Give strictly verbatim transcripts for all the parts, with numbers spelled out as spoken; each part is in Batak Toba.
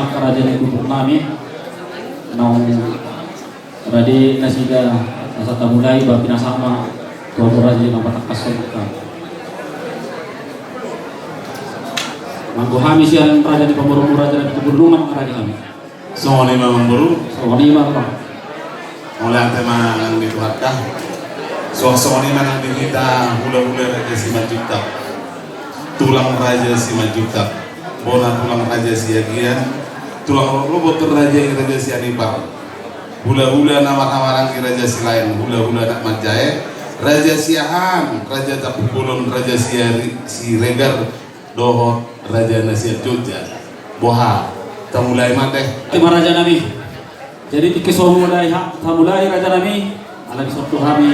Raja ni tutur nami, naung rade nasida asa tamulai, ba pinasahat ma tu raja na patangkas on. Manggo hami sian raja ni pamoruonmu, raja na di Tuburlungan, raja hami. Songon i ma, amangboru. Songon i ma, amang. Mauliate ma nang di Tuhanta. Songon i ma nang di hita hulahula Raja Simanjuntak, tulang Raja Simanjuntak, bona tulang Raja Siagian, tulang rorobot Raja i Raja Sianipar, hulahula na marhahamaranggi Raja Silaen, hulahula na manjae, Raja Siahaan, Raja Tampubolon, Raja Siari-, Siregar, dohot raja na sian Jogja. Boha, tamulai ma ate. Ima, raja nami. Jadi tingki so mulai ha, tamulai, raja nami. Ala dison tu hami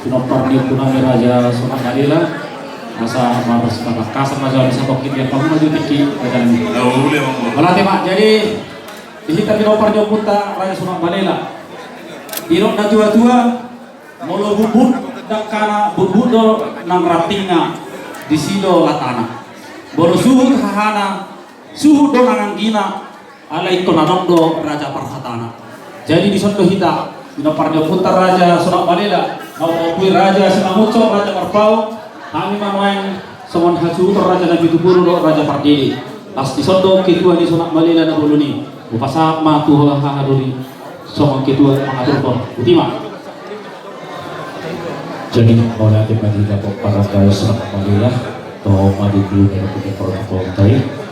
pinompar ni ompu nami Raja Sonak Balela, asa marsipamakkasan ma jo hami satongkin di angka muna jo tingki, raja nami. Mauliate, amang. Jadi di hita pinompar ni ompunta Raja Sonak Balela, didok na tuatua, molo bunbut dangkana, bunbut do nang rantingna, disi do latana. Molo suhut hahana, suhut do nang anggina, alai ingkon adong do raja parhatana. Jadi dison do hita pinompar ni ompunta Raja Sonak Balela, na hupaompui Raja Simangunsong, Raja Marpaung, hami ma nuaeng songon hasuhuton raja na pitu boru dohot raja pardede. Pas dison do ketua ni Sonak Balela na bolon i, hupasahat ma tu ho hahadoli songon ketua mangaturhon. Botima. Jadi mauliate ma di hita pomparan Raja Sonak Balela, toho ma di guru dari protokol tadi.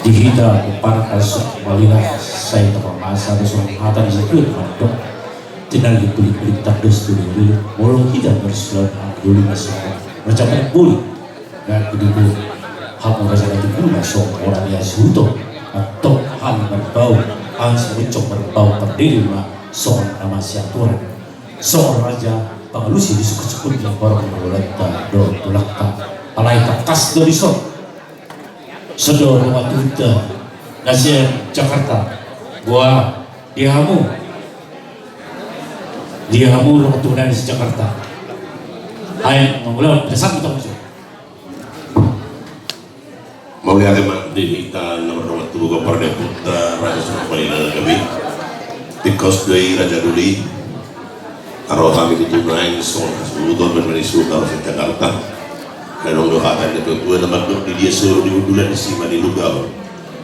Di hita pomparan Raja Sonak Balela, sai taparmasa do songon hata ni satua mandok. Tinallik bulikbulik, tandos tudutudu, molo hita marsulan anggi doli na songon raja Parboru. Nang tudutudu, hamu raja na tubu na songon hasuhuton, antong hami Marpaung, hami Simangunsong Marpaung pardede ma songon na masiaturan. Songon raja pangalusi di sungkunsungkun ni borok ni hulahulanta dohot tulangta. Alai tangkas do dison. Songon dongan tubuta na sian Jakarta. Boha, di hamu? Di hamu dongan tubu nami sian Jakarta. Ai mangulahon pesan kita musuh. Mauliate ma di hita na mardongan tubu, pomparan ni ompunta Raja Sonak Balela na gabe. Tingkos do i raja doli. Ro hami tutu nuaeng songon hasuhuton, baen ma ni suhut ro sian Jakarta. Adong do hata ni natuatua na mandok, di dia so ro di hundulan, disi ma dilugahon.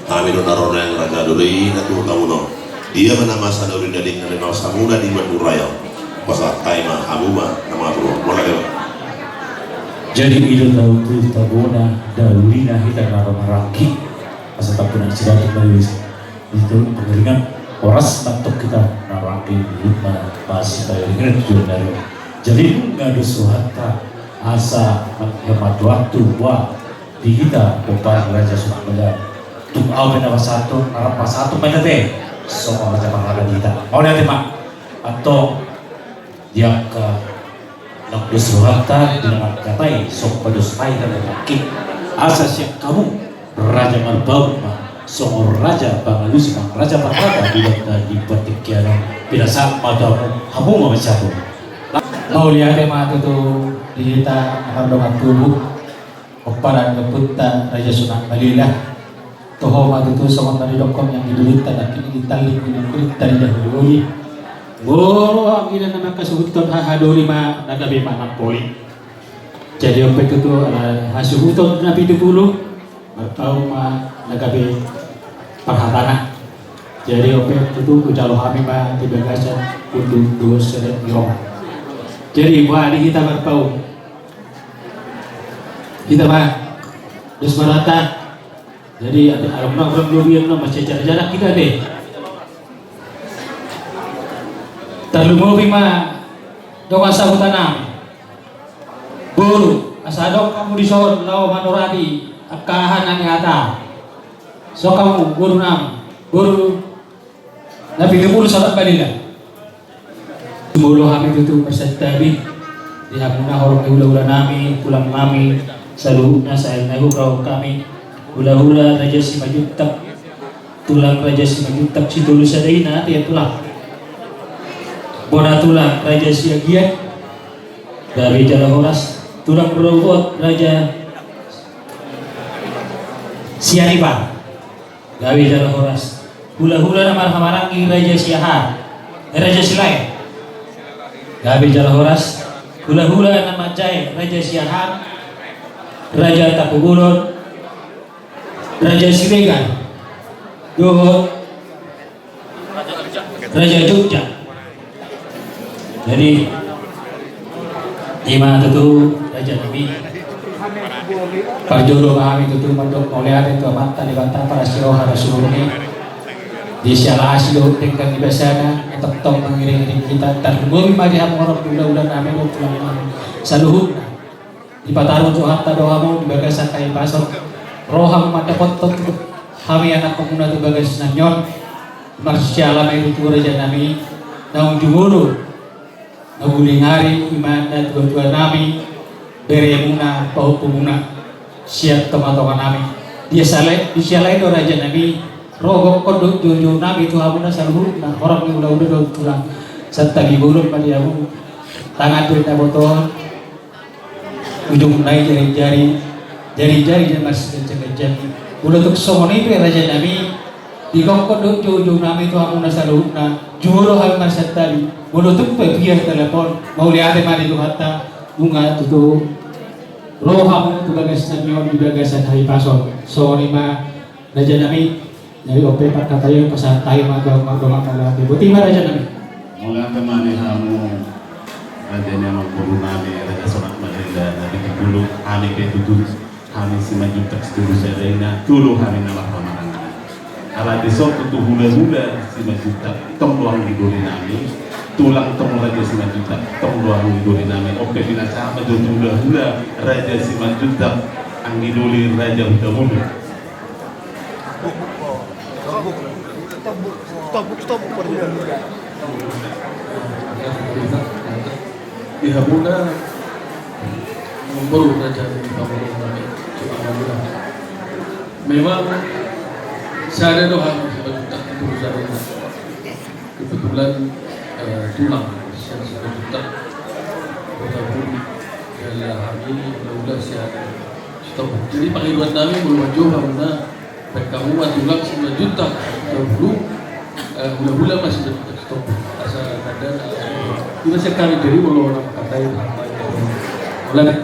Hami do na ro nuaeng raja doli na tu hamu on. Dia ma na masa na uli na denggan na masa muna di Madura i. Pasahat hami ma, hamu ma na mangaturhon. Mauliate ma. Jadi i do tabo tu tabona daulina hita na ro maranggi. Asa tampunan sidatuk na di Itu pengiringan horas mantong hita na rangki, na masipairingan tujuan dari. Jadi nunga dos rohanta asa manghemat waktu, boha, di hita pomparan Raja Sonak Balela. Tung ahu pe na pasahathon, na rap pasahathon ma i ate. Songon raja parhata di hita. Mauliate ma. Antong di angka na dos rohanta di na mangkatai, songon dos ai na mangkik. Asa sian hamu Raja Marpaung ma songon raja pangalusi, raja parhata di banta di partingkian on. Pinasahat ma tu hamu, hamu ma manjalo. Mauliate ma tutu di hita na mardongan tubu. Pomparan ni ompunta Raja Sonak Balela. Toho ma tutu songon na nidokhon ni anggi dolinta nangkin i, ditallik ni nangkin i, tadi dahulu i. Molo anggina na mangkasuhuthon hahadoli ma na gabe ma nampoli. Jadi on pe tutu ala hasuhuton na pitu pulu, Marpaung ma na gabe parhatana. Jadi on pe tutu hujalo hami ma di bagasan unduk dos sedet ni Roma. Jadi boha di hita Marpaung. Hita ma dos ma rohanta. Jadi adong na, adong na lobi, adong na mansai jala-jala hita be. Tarlumobi ma dongan sahutanami. Boru, asa adong hamu dison laho manorati angka aha na nihata. Songon hamu borunami, boru na pitu pulu Sonak Balela. Molo hami tutu marsantabi di hamuna horong ni hulahulanami, tulangnami saluhutna, sai na huhut hami hulahula Raja Simanjuntak, tulang Raja Simanjuntak, Sitolusadaina ate, tulang. Bona tulang Raja Siagian, gabe jala horas, tulang rorobot Raja Sianipar. Gabe jala horas. Hulahula na marhahamaranggi Raja Siahaan. Eh, Raja Silaen. Gabe jala horas. Hulahula na manjae Raja Siahaan. Raja Tampubolon. Raja Siregar. Dohot Raja Jogja. Jadi, ima tutu raja nami. Parjolo ma hami tutu mandok mauliate tu Amanta Debata parasi roha na sumurung i. Di siala asi dohot denggan ni basana, tongtong mangiring-iring hita, tarlumobi ma di hamu horong ni hulahula nami dohot tulang nami saluhutna. Dipatarung Tuhanta do hamu di bagasan hahipason. Ro hamu mandapothon hami anakkonmuna tu bagas nami on. Marsiala ma i tutu raja nami, naung jumolo na bulingari ima na tuatua nami, beremuna, pahompumuna sian tongatonga nami. Di siala i, di siala i do raja nami, ro gokhon dohot joujou nami tu hamu na saluhutna horong ni hulahula dohot tulang. Santabi bolon ma di hamu. Tangan do na botohon. Ujungna i jarijari, jarijari na marsiganjangganjang. Molo tung songon i pe raja nami, di gokhon dohot joujou nami tu hamu na saluhutna, jumolo hami marsantabi. Molo tung pe piga telepon, mauliate ma di Tuhanta, nunga tutu ro hamu tu bagas nami on di bagasan hahipason. Songon i ma raja nami. Jadi on pe parkataion pasahat hami ma gabe mauliate. Boti ma raja nami. Mauliate ma di hamu raja ni amangboru nami Raja Sonat Madela na di Bulu, hami pe tutu, hami Simanjuntak Situtu Sadaina, tolu hami na marhahamaranggi. Ala dison tutu hulahula Simanjuntak tong do anggidoli nami, tulang tong Raja Simanjuntak tong do anggidoli nami. On pe pinasahat ma jo tu hulahula Raja Simanjuntak anggidoli Raja Hutabulu. Di hamuna amangboru raja ni amangboru nami, memang sada do hami Simanjuntak Situtu Sadaina. Kebetulan, eh, tulang sian Simanjuntak Hutabulu, jala hami hulahula sian Sitompul. Jadi pangidoan nami molo manjou hamuna, baen hamu ma tulang Simanjuntak Hutabulu, eh, hulahula ma Simanjuntak Sitompul. Asa tanda na, ima sian hami jadi molo na mangkatai. Mauliate.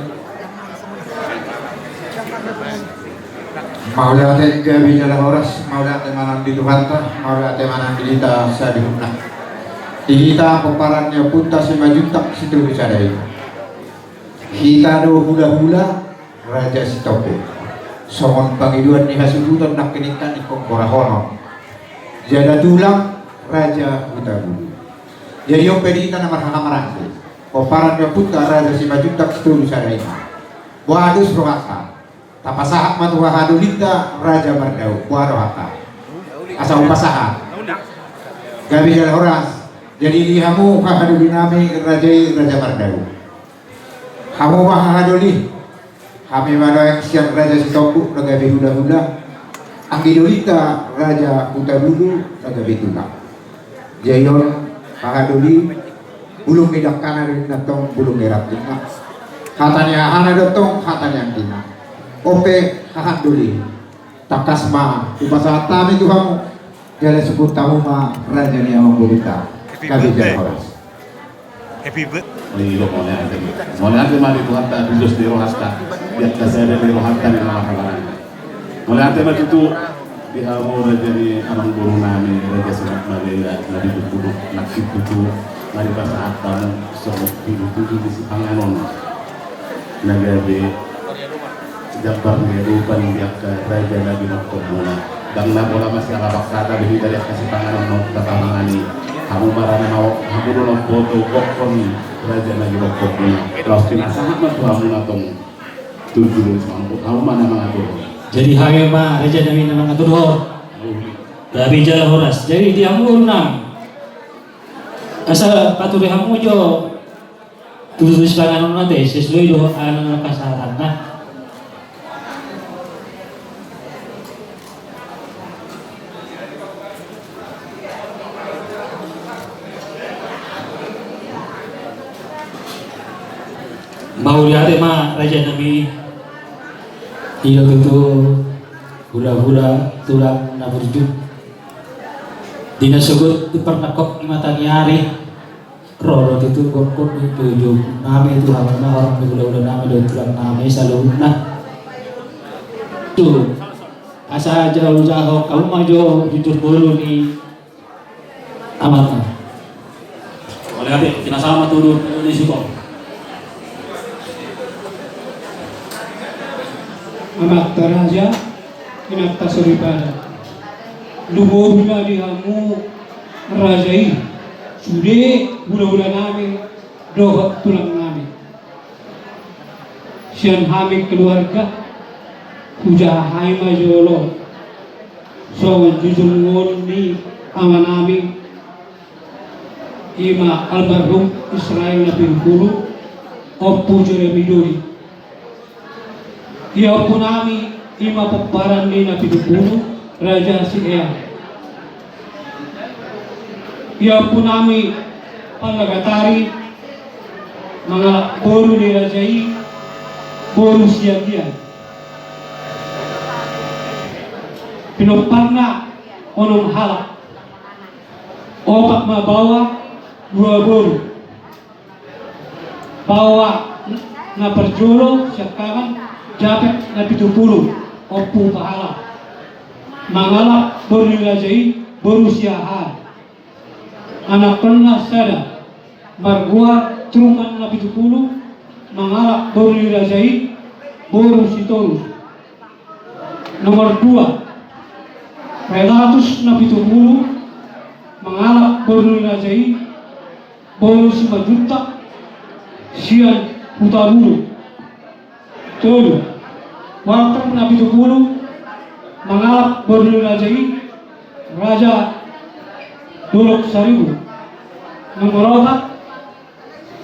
Mauliate, gabe jala horas, mauliate ma nang di Tuhanta, mauliate ma nang di hita saluhutna. Di hita pomparan ni ompunta Simanjuntak Situtu Sadaina. Hita do hulahula Raja Sitompul. Songon pangidoan ni hasuhuton nangkining ingkon horahonon. Jala tulang Raja Hutabulu. Jadi on pe di hita na marhahamaranggi, pomparan ni ompunta Raja Simanjuntak Situtu Sadaina. Boha dos rohanta? Tapasahat ma tu hahadolinta Raja Mardau. Boha rohanta? Asa hupasahat. Gabe jala horas. Jadi di hamu hahadoli nami raja i Raja Mardau. Hamu ma hahadoli. Hami ma nuaeng sian Raja Sitompul na gabe hulahula. Anggidolinta Raja Hutabulu na gabe tulang. Jadi on hahadoli, bulung ni dangkana do ninna tong, bulung ni rantingna. Hata ni hahana do tong, hata ni anggina. On pe hahadoli. Tangkas ma hupasahat hami tu hamu. Jala sungkun hamu ma raja ni amangborunta. Gabe jala horas. Happy birthday. Mauliate ma di Tuhanta, di dos ni rohanta, di angka sada ni rohanta ni na marhahamaranggi. Mauliate ma tutu di hamu raja ni amangboru nami Raja Sonat Madela na di Bulu, nangkin tutu na dipasahat hamu songon tudutudu ni sipanganon. Na gabe jambar ni adopan di angka raja na ginokhonmuna. Ndang na pola masiala hata be hita di angka sipanganon na tapangan i. Hamu ma ra na mau, hamu do na umboto gokhon raja na ginokhonmuna. Laos pinasahat ma tu hamuna tong. Tutu do sipanganon, hamu ma na mangaturhon. Jadi hami ma raja nami na mangaturhon. Gabe jala horas. Jadi di hamu nang asa pature hamu jo. Tutu sipanganon nate sesuai dohot anak pasahatanna. Mauliate ma raja nami. Ilo tutu. Hulahula tulang na burju. Di na sogot di parnangkok ni mata ni ari, ro do tutu gokkon ni tuju nami tu hamu na horong ni hulahula nami dohot tulang nami saluhutna. Tu asa jauh-jauh hamu ma jo jujur bolu ni Amanta. Oleh ate, kita sama turun di situ. Amanta raja, inanta soripada. Lumobi ma di hamu raja i, sude hulahula nami dohot tulang nami. Sian hami keluarga, hujaha hami ma jolo songon jujur ngolu ni amanami, ima almarhum Israel Napitupulu, Ompu Jeremy Doli. Ia ompunami ima pomparan ni Napitupulu, Raja Siea. Ia ompunami Panggagatari mangalap boru ni raja i, boru Siagian. Pinomparna onom halak, opat ma baoa, dua boru. Baoa na parjolo siangkangan Japek Napitupulu, Ompu Pahala, mangalap boru ni raja i, boru Siahaan. Anakkonna sada margoar Truman Napitupulu, mangalap boru ni raja i, boru Sitorus. Nomor dua, Renatus Napitupulu, mangalap boru ni raja i, boru Simanjuntak, sian Hutabulu. Tolu, Walter Napitupulu, mangalap boru ni raja i, Raja Dolok Saribu. Nomor opat,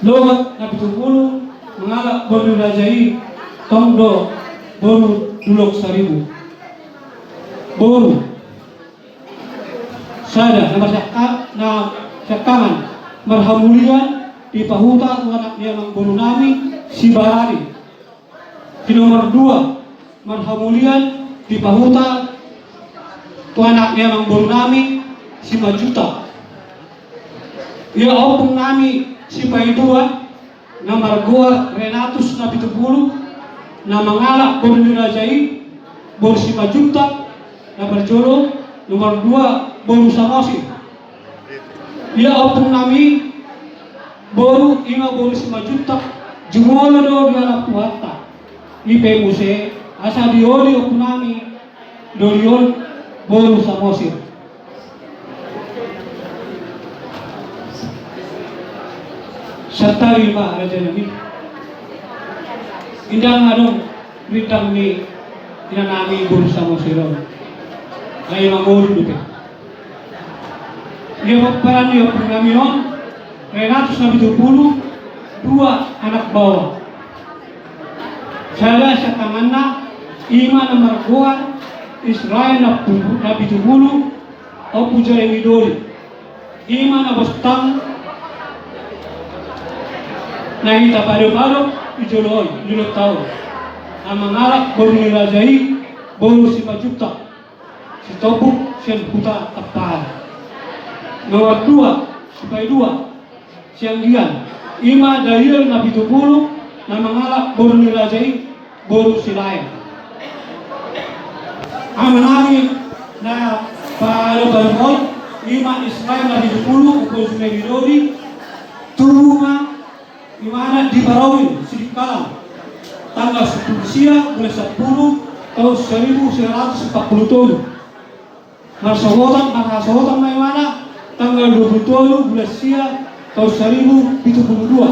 Logot Napitupulu, mangalap boru ni raja i, tong do boru Dolok Saribu. Boru sada na marsiangka-, na siangkangan marhamulian dipahuta tu anak ni amangborunami Sibarani. Di nomor dua, marhamulian dipahuta tu anak ni amangborunami Simanjuntak. Ia ompungnami sipaidua na margoar Renatus Napitupulu, na mangalap boru ni raja i, boru Simanjuntak, na parjolo, nomor dua, boru Samosir. Ia ompungnami boru, ima boru Simanjuntak, jumolo do dialap Tuhanta. I pe muse asa dioli ompunami doli on, boru Samosir. Santabi ma rajanami. Inda adong rindang ni inanami boru Samosir on. Ai mangolu dope. Ia pomparan ni ompungnami on, Renatus Napitupulu, dua anak baoa. Sada siangkanganna, ima na margoar Israel Napu-, Napitupulu, Ompu Jeremy Doli. Ima na bostang na hita padopadop di jolo on, di jolo taon. Na mangalap boru ni raja i, boru Simanjuntak. Sitombuk sian huta Tampaan. Nomor dua, sipaidua, Sianggian. Ima Daniel Napitupulu, na mangalap boru ni raja i, boru Silaen. Amanami na padopadop on, ima Israel Napitupulu, Ompu Jeremy Doli, tubu ma imana di Parowin, Sidikalang, tanggal sampulu sia bulan sampulu, taon saribu sia ratus empat puluh tolu. Marsohotan, marhasohotan ma imana tanggal dua puluh tolu bulan sia, taon saribu pitu puluh dua.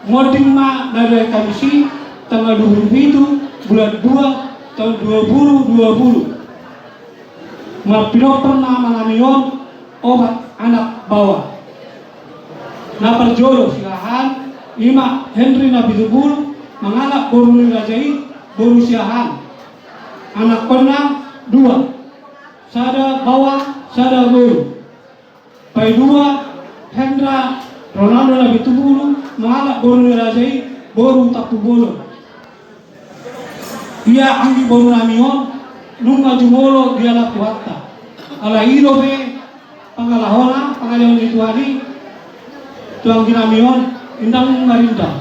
Monding ma na di ari Kamis i, tanggal dua puluh pitu bulan dua, taon dua puluh dua puluh. Marpinompar ma amanami on opat anak baoa. Na parjolo Siahaan, ima Henry Napitupulu, mangalap boru ni raja i, boru Siahaan. Anakkonna dua, sada baoa, sada boru. Paidua, Hendra Ronaldo Napitupulu, mangalap boru ni raja i, boru Tampubolon. Ia anggi borunami on, Nunga jumolo dialap Tuhanta. Alai i dope pangalahona, pangaleon ni Tuhan i tu anggi nami on, indang marindang.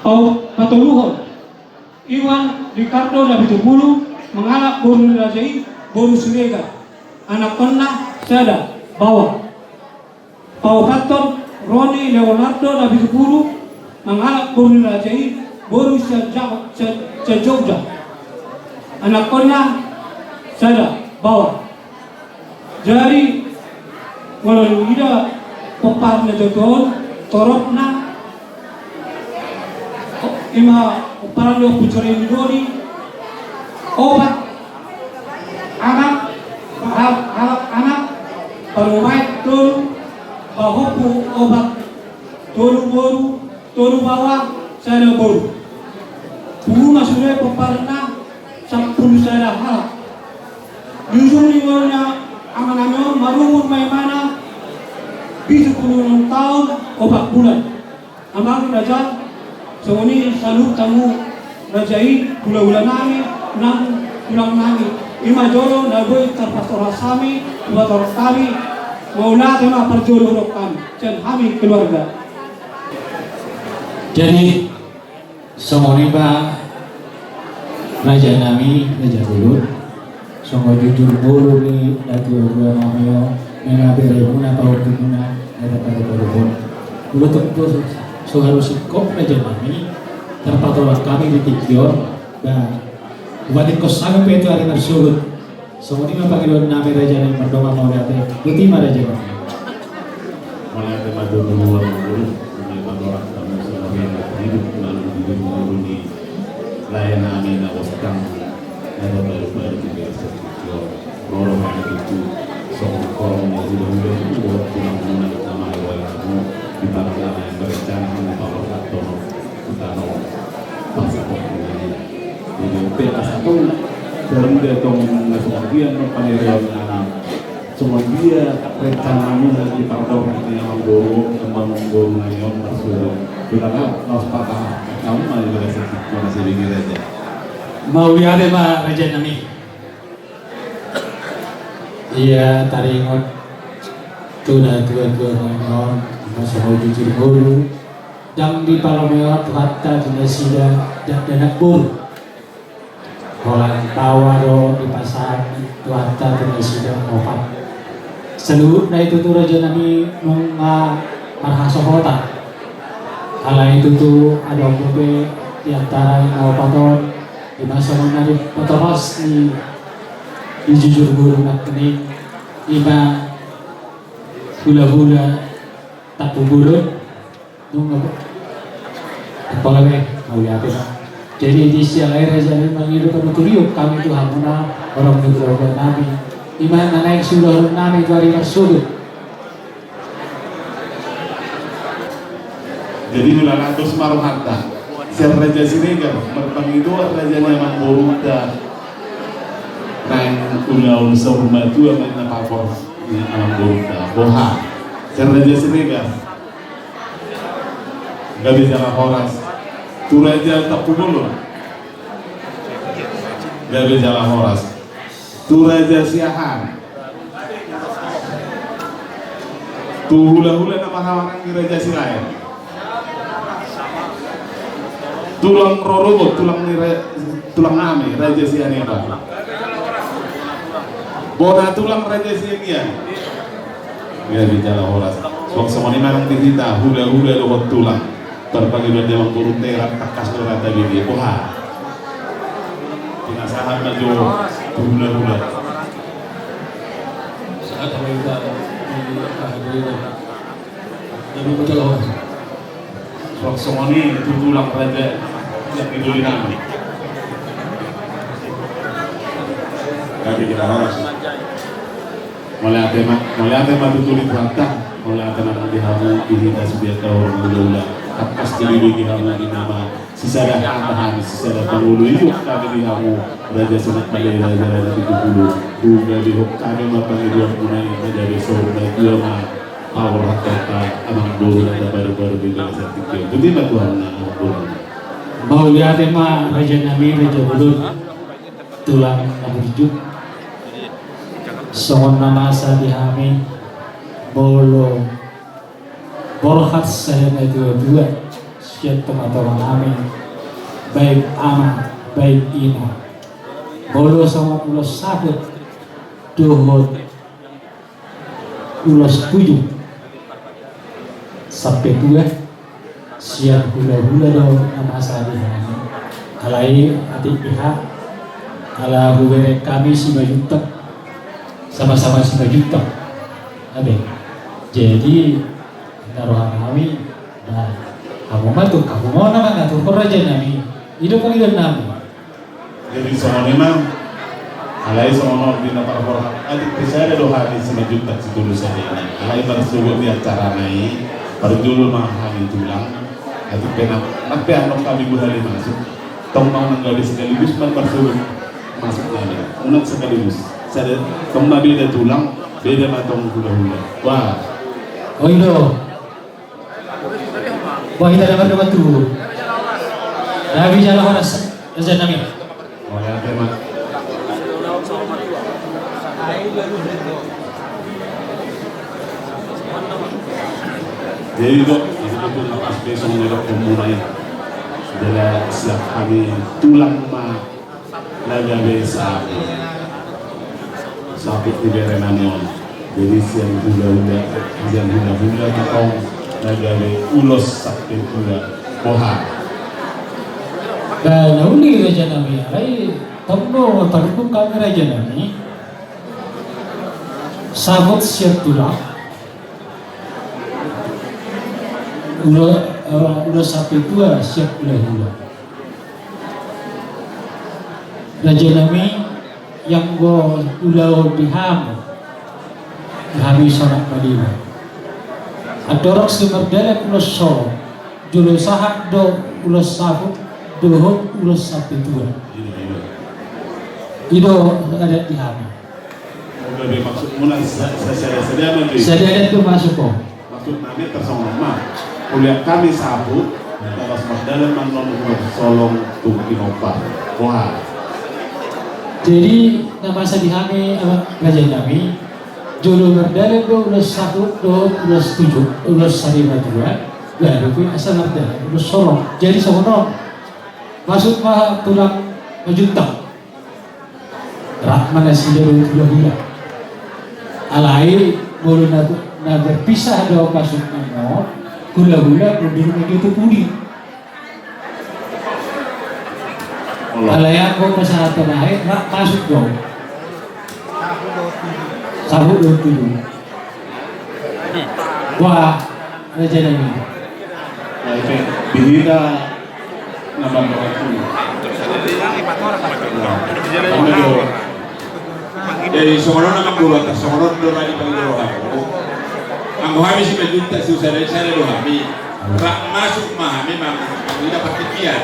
Au patoluhon. Iwan Ricardo Napitupulu mangalap boru ni raja i, boru Siregar. Anakkonna sada, Bawa. Paopathon, Roni Leonardo Napitupulu mangalap boru ni raja i, boru Sianjak-, Sian-, Sianjogja. Anakkonna sada, Bawa. Jadi, molo diida pomparan na jolo on, toropna, ima pomparan ni Ompu Jore Midoli, opat anak, ha-, halak anak, parumaen tolu, pahompu opat, tolu boru, tolu baoa, sada boru. Pungu ma sude pomparanna, sampulu sada halak. Di ujung ni ngoluna amanami on, marumur ma imana pitu pulu onom taon opat bulan. Amang raja, songon i saluhut hamu raja i, hulahulanami nang tulangnami. Ima jolo na boi tarpatorang hami, hupatorang hami, mauliate ma parjolo hudok hami, sian hami keluarga. Jadi, songon i ma rajanami, raja Tulut, songon jujur boru ni natuatua nami on, nang beremuna, pahompumuna, na tarpadopadophon. Molo tung so, so haru singkop rajanami, tarpatorang hami di tingki on, ba, hupatingkos hami pe tu ari marsogot. Songon i ma pangidoannami rajanami, mardongan mauliate. Botima rajanami. Mauliate ma tu Tuhan, Tuhan i patorang hami songon i na hidup, lalu di jujur boru ni laenami na bostang, na tarbarubaru di bagasan tingki on. Ro do hami tutu songon horong ni hulahula, songon tulang muna, na mangihut hamu di parjolo na berencana hamu paborhathon tu tano Pasatong i. Jadi, pe asa tong, garuda tong na songon dia ma pangidoannami. Songon dia rencanamuna di pardohan ni amangboru, amangboru nami on marsogot. Bilang au, laos patah, hamu ma di bagasan tingki on, songon i raja. Mauliate ma rajanami. Ia taringot tu natuatua nami on, na songon jujur boru, ndang dipalomohon Tuhanta tu nasida dakdanak boru. Holan baoa do dipasahat Tuhanta tu nasida opat. Saluhutna i tutu rajanami nunga marhasohotan. Alai tutu adong dope di antara i na opat on, ima songon na dipatoras ni, di jujur boru nangkining, ima hulahula Tampubolon. Nunga, pola be, mauliate ma. Jadi di siala i rajanami mangido panuturion hami tu hamuna, horong ni hulahula nami. Ima na naeng siulaon nami tu ari marsogot. Jadi mula na dos ma rohanta. Sian Raja Siregar, marpangidoan raja ni amangborunta. Naeng ulaon saur matua ma na pahompu ni amangborunta. Boha. Sian Raja Siregar. Gabe jala horas. Tu Raja Tampubolon. Gabe jala horas. Tu Raja Siahaan. Tu hulahula na marhahamaranggi Raja Silaen. Tulang rorobot, tulang ni ra-, tulang nami, Raja Siahaan. Bona tulang Raja Siagian. Gabe jala horas. Suang songon i ma nang di hita, hulahula dohot tulang. Parpangidoan ni amangborunta i rap tangkas do rata bege. Boha. Pinasahat ma jo tu hulahula. Sahat ma hita di aha do i. Jadi betul horas. Suang songon i tu tulang raja yang di doli nami. Gabe jala horas. Mauliate ma, mauliate ma tutu di Tuhanta, mauliate ma di hamu, di hita sude angka horong hulahula. Tangkas dilehon di hamu, di nama sisada hata hami, sisada pangolu, iuk hami di hamu, Raja Sinak Bale, Raja Raja Pitu Pulu. Gabe hok hami ma pangidoanmuna i, gabe saur matua ma paborhathonta, amangboru na baru-baru di bagasan tingki on. Botima tu hamuna amangboru. Mauliate ma raja nami, raja bolon, tulang na burju. Songon na masa di hami, molo borhat sada natuatua sian tongatonga nami, baik ama, baik ina, molo songon ulos saput dohot ulos tuju sampe tua, sian hulahula do na masa di hami. Alai atik beha, ala hubereng hami Simanjuntak, sama-sama Simanjuntak. Abe. Jadi na roha nami, na hamu ma tu, hamu ma na mangaturhon, raja nami. I do pangidoan nami. Jadi songon i ma, alai songon on di na parborhat, atik pe sada do hami Simanjuntak situtu sadia i. Alai marsogot di acarana i, parjolo ma hami tulang, atik pe nang pe annon hami boha hali masuk. Tong ma unang gabe sekaligus ma marsogot masuk nami. Unang sekaligus. Sada, tong ma beda tulang, beda ma tong hulahula. Wah. Oi do. Wah, hita damar damar tu. Nami jala horas, raja nami. Oh ya, terima. Jadi do, itu betul pas besok ngelok pemulai. Jala siap hami tulang ma na gabe saput. Saput di bere nami on. Jadi sian hulahula, sian hulahula tong na gabe ulos sampe tua. Boha. Ba na uli, raja nami, alai tong do tarungkung hami, raja nami. Saput sian tulang. Ulo, eh, ulos sampe tua sian hulahula. Raja nami, ianggo ulaon di hamu, di hami sonang madila. Andorang so mardalan ulos solo, jolo sahat do ulos saput dohot ulos sampe tua. I do adat di hami. Oke, be, maksudmuna sa-, sa-, sada-sada ma be. Sada adat do masuk ho. Maksud nami tarsongon on ma. Hulehon hami saput, taras mardalan ma annon ulos solo tu pinompar. Wah. Jadi na masa di hami, eh, raja nami, jolo mardalan do ulos saput dohot ulos tuju, ulos sari matua, baru pe asa mardalan ulos solo. Jadi songon on. Masuk ma tulang Manjuntak. Rap ma nasida dohot hulahula. Alai molo na, na berpisah do maksudna, hulahula mundur ma di tu pudi. Alai anggo pasahaton aek, rap masuk do. Saput dohot tuju. Wah, raja nami. Nah, itu di hita na mambawa tu. Nah, kami do. Jadi songon on ma, anggo rata songon on do tadi pangidoan. Anggo hami Simanjuntak, sada-sada do hami. Rap masuk ma hami mang-, mangida partingkian.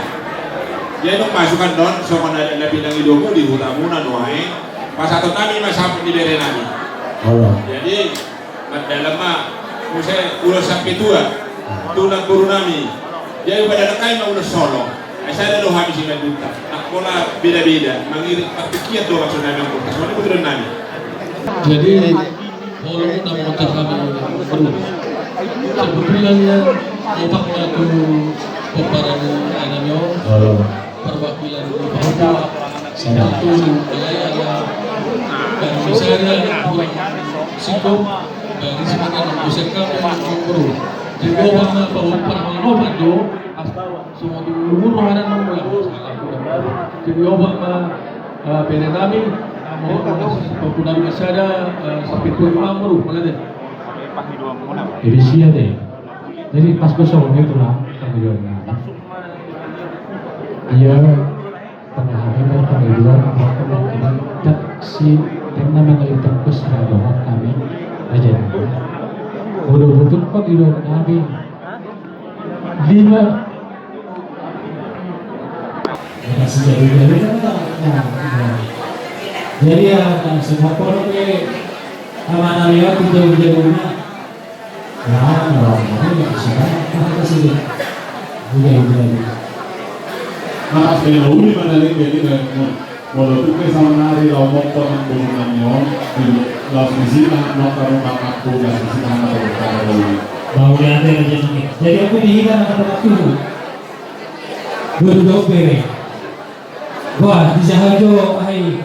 Jadi dung masuk annon, songon na, na pinangidomu di hutamuna nuaeng, pasahaton nami ma saput ni bere nami. Jadi mardalan ma muse ulos sampe tua, tulang boru nami. Jadi padalan nami ma ulos solo. Ai sada do hami Simanjuntak. Ndang pola beda-beda, mangiring partingkian do maksud nami, anggo songon i pangidoan nami. Jadi, sebetulna opat ma tu pomparan nami on. Perwakilan di Papua. Satu, wilayah, dan misalnya, singkong, dan misalnya, misalkan, guru. Jadi, opat ma, opat ma, opat do. Semua tu guru ada enam belas. Jadi, opat ma, eh, bere nami, mau, mau, mau, nami sada, eh, sampai tu enam guru, mana deh? Jadi, sia deh. Jadi, pas kosong itu lah, kami jual. Ia, tengah hari, tengah dua, tengah tiga, tak si, tengah mengalih tengkus, ada dohot kami, aja. Bodo butuh kok di luar kami. Lima. Jadi, ya, kan semua produk ini, sama ada lewat, itu jauh-jauh. Nah, kalau ini nggak bisa, kan? Apa sih? Udah, udah. Atas penouli mana lagi jadi molo tu ke sama nari lau motor nang bulu nang yon. Lau sisi nang motor nang aku lau sisi nang motor nang aku. Mau diantar aja nih. Jadi aku di hita nang kata aku. Dua dua bere. Wah, di jahajo ai.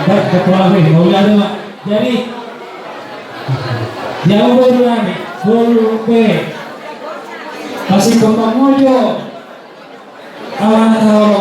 Baik, ketua kami, mau lihat mak. Jadi, ya udah dulu nih, dulu be. Masih kembang mojo. Alah tahu